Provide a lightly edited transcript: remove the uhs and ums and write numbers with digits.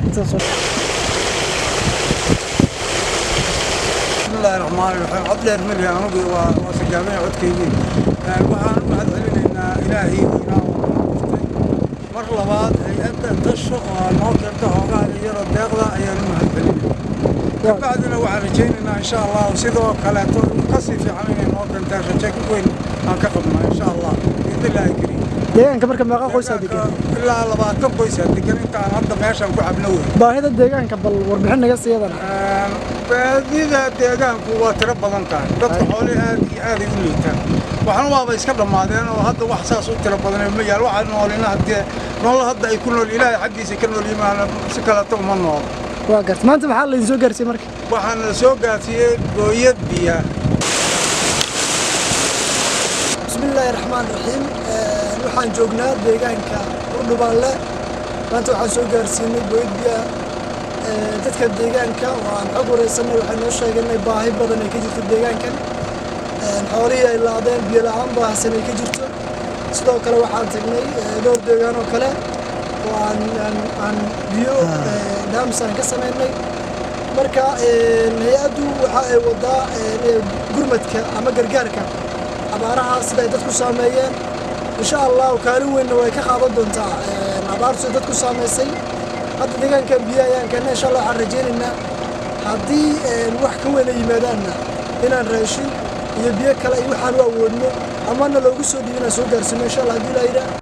Intaas. Bismillahi raxmaani raxiim. Cod dheer ma lihi anugu, waa sagaabanya codkaygii. Waxaan u mahad celinaynaa Ilaahii weynaa oo noo dhirtay. Mar labaad hay-adda Tasho oo noo keenta hoogaha iyadoo deeqda ayaan u mahad celinayna. Kabacdina waxaan rajaynaynaa, insha Allahu, sidoo kaleeto kasii fiican inay noo keentaan, rajo weyn aan ka qabnaa, insha Allah, biidnillaahi kariim. Deegaanka marka meeqa qoysaa degan? Ilaa 20 qoysaa degan intaan hadda meeshaan ku cabno wey. Baahida deegaanka bal warbixin naga siiyadana. Baadida deegaanku waa tiro badan tahay. Dadka xoolihi aad iyo aaday u liitaan. Waxna waaba iska dhammaadeen oo hadda wax saas u tiro badan ma yaal. Waxaa noolina haddee nolol hadda ay ku nool, Ilaahay xaggiisa ka nool yimaana, si kaleeto uma nool. Waa garta. Maanta maxaa laydin soo gaarsiiyey marka? Waxaana la soo gaarsiiyey booyad biya. Bismillaahi raxmaan raxiim. Waxaan joognaa deegaanka Urdhubaanle. Maanta waxaan soo gaarsiinay booyad biyaha. Dadka deegaanka oo aan xog wareysanay waxay noo sheegeen inay baahi badan ay ka jirto deegaankan, xoolihii ay laadeen, biyo la-aan baahsan ay ka jirto. Sidoo kale waxaan tagnay dhowr deegaan oo kale oo aan biyo dhaams aan ka sameynay. Marka hay-addu waxa ay wadaa gurmadka ama gargaarka abaaraha sida ay dadku saameeyeen. Insha Allahu kaalin weynna way ka qaadan doontaa abaartu sida dadku saameysay. Hadda deegaanka biyo ayaan keennay. Insha Allah waxaan rajaynaynaa haddii wax ka weyn ay yimaadaanna inaan raashin iyo biyo kale iyo waxaan u awoodno amana loogu soo dhiibo inaan soo gaarsiino, insha Allah, haddii Ilaa yidhaah.